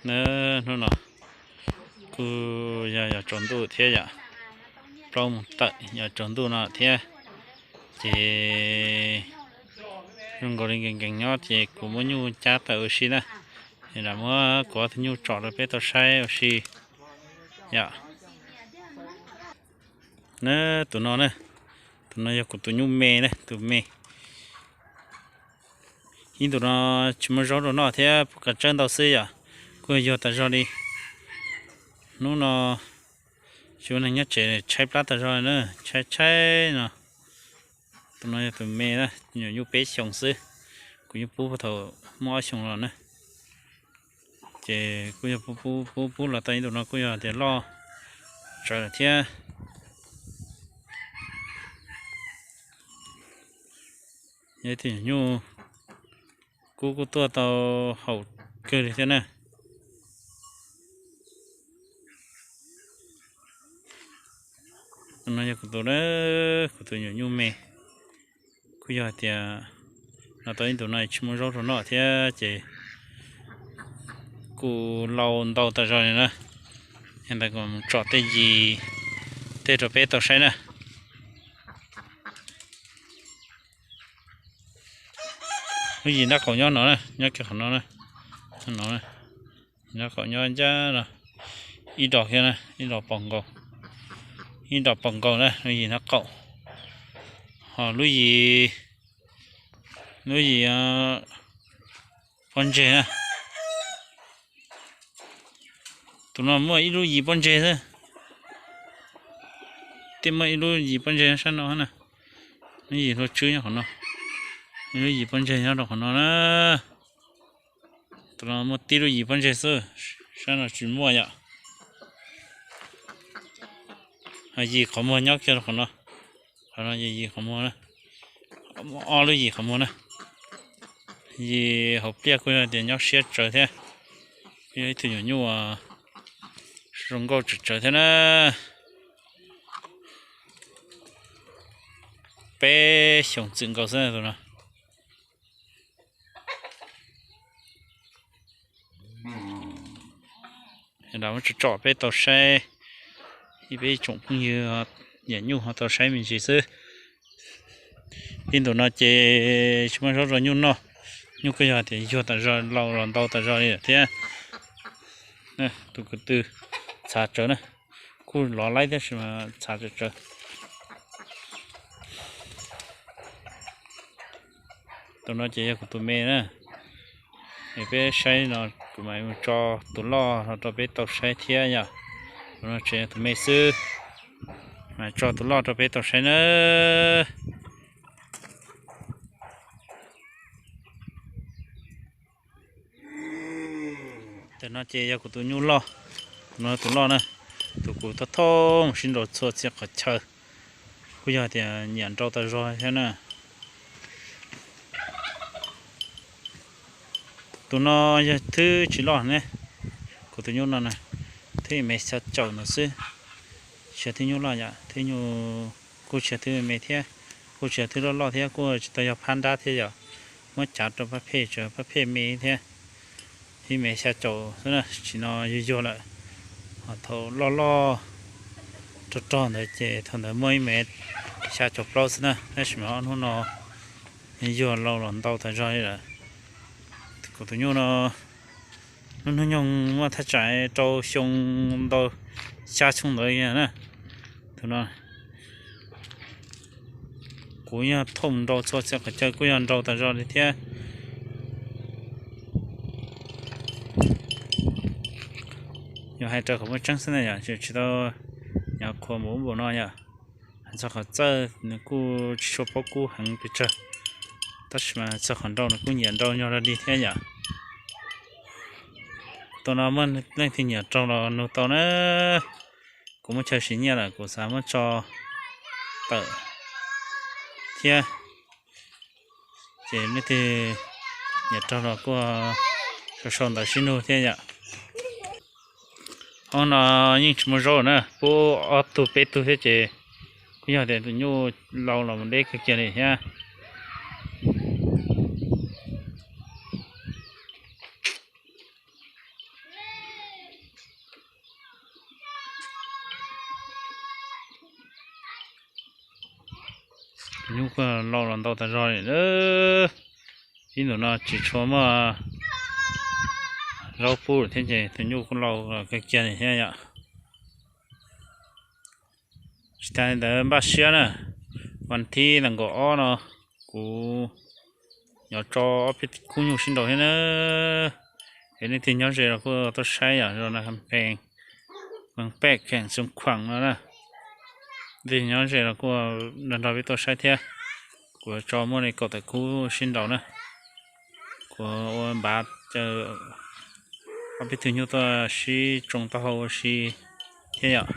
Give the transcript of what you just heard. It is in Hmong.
Hnub no kuj yog yog tsaus ntuj thiab yom, plaub moos tawm yog tsaus ntuj no thiab. Ces zoo nkaus li nkees nkees nyob ces kuv muab nyuj cab tawm ua si na, es lam muab kuv ob tug nyuj tsom rau peb tau saib ua si yom. Na, tus no na, tus no yog kuv tus nyuj me na, tus me. Ib ntus no tsis muaj zaub rau noj thiab pub kas tsawb ntau xwb yom, kuj yuag tas zog li. Hnub no tsis muaj neeg nyob tsev tshaib plab tas zog na, tshaib tshaib no. Tus no yog tus me na, nyuam nyuj peb xyoos xwb, kuv nyuj pub thaum muaj ob xyoos los na. Ces kuj yog pub pub pub los tau ib ntus no kuj yog tias loj tsawv lawm thiab. Yog ib tug nyuam nyuj kub kuj tuaj tau haum kawg li thiab na. No yog kuv tus, kuv tus nyuam nyuj me, kuj yog tias no tau ib ntus no tsis muaj zaub rau noj thiab ces kuj lau ntau tas zog li na. Yog ntawd kuv mus tsom tej yis tej rau peb tau saib na. Lub yis nrab qaum nyob no na, nyob kiag qhov no na, no, nrab qaum nyob ncaj no, ib dos kiag na, ib dos pos nkaus, ib dos pos nkaus na lub yis nrab qaum. Ho lub yis, lub yis pob ntseg na, tus no muaj ib lub yis pob ntseg xwb. Tib muaj ib lub yis pob ntseg sab no na, lub yis hlua tswb nyob qhov no, ib lub yis pob ntseg nyob rau qhov no na. Tus no muaj tib lub yis pob ntseg xwb, sab no tsis muaj yom. Yis qhov muag nyob kiag rau qhov no, qhov no yog yis qhov muag na, ob lub yis qhov muag na. Yis hauv pliaj kuj yog tias nyob siab tsawv thiab, kuj yog ib tug nyuam nyuj zoo nkauj tsawv tsawv thiab na. Peb xyoos txwm nkaus xwb tus no. Muab tsom tsom peb tau saib, ib peb tsoom phooj ywg yam nyuj ho tau saib me ntsis xwb. Ib ntus no ces tsis muaj zaub rau nyuj noj, nyuj kuj yog tias yuag tas zog, lau los ntau tas zog li lawm thiab. Tus ko tw txhav tsawv na, kuj lov laib tab sis mas txhav tsawv tsawv. Tus no ces yog kuv tus me na. Es peb saib no, kuv mam mus tso tus loj no rau peb tau saib thiab yom. Tus no tseem yog tus me xwb, mam tso tus loj rau peb tau saib na. Tus no ces yog kuv tus nyuj loj, tus no tus loj na, tus kuv thauj thauj mus sib nraus txhua txhia qhov chaw, kuj yog tias nyiam nrau tas zog thiab na. Tus no yog thwb tsis loj ne, kuv tus nyuj no na, thwb me xya caum no xwb, tsis yog thwb nyuj loj yom, thwb nyuj kuj tsis yog thwb me thiab, kuj tsis yog thwb loj loj thiab, kuj tsis tau yog phab nrab thiab yom. Muab cav rau phab phem, tsuas phab phem me thiab. Thwb me xya caum xwb na, tsis no yuag yuag lawm. Ho thaum loj loj rog rog ntawd ces thaum ntawd muaj ib me xya caum plaub xwb na, tab sis mas ob hnub no yuag lau los ntau tas zog li lawm. Kuv tus nyuj no lub hnub nyoog muaj thaj tsam rau xyoo ntau, xya xyoo ntawd na. Tus no kuv yog thauj nrau txhua txhia qhov chaw kuj yog nrau tas zog li thiab. Yog hais raws qhov muaj tseeb xwb na yom, tsis tau nyav qhuas npaum npaum no yom. Hais txog qhov txawj nws kuj tsis tshua paub kub heev pes tsawg, tab sis mas txog qhov nrau nws kuj nyiam nrau nyuag li thiab yom. Tus no muaj leej twg nyiam raug los nug tau na. Kuv muaj chaw siv nyiaj lawm kuv xav muab tso tawm thiab. Ces leej twg nyiam raug los kuj sau sau ntawv sib nug thiab yom. Ob no yeej tsis muaj zaub na, pub ob tug peb tug thiab ces kuj yog tias tus nyuj lau los mus deb kawg kiag li thiab. Tus nyuj kuj laus los ntau tas zog li. Ib ntus no tsis tshua muaj zaub pub thiab ces tus nyuj kuj laus kawg kiag li thiab yom. Tsis tas li ntawd npaj siab na, vas thib nees nkaum ob no kuv yuav tso ob peb khub nyuj sib nraus thiab na. Es leej twg nyob ze los kuj tuaj saib yom, zoo na, pheej pheej pej kheem xoo khuam no na. Leej twg nyob ze los kuj nrog nrog peb tuaj saib thiab. Kuv yuav tso muaj li kaum tawm khub sib nraus na. Kuv ua npav caw ob peb tug nyuj tuaj sib tsoo taub hau ua si thiab yom.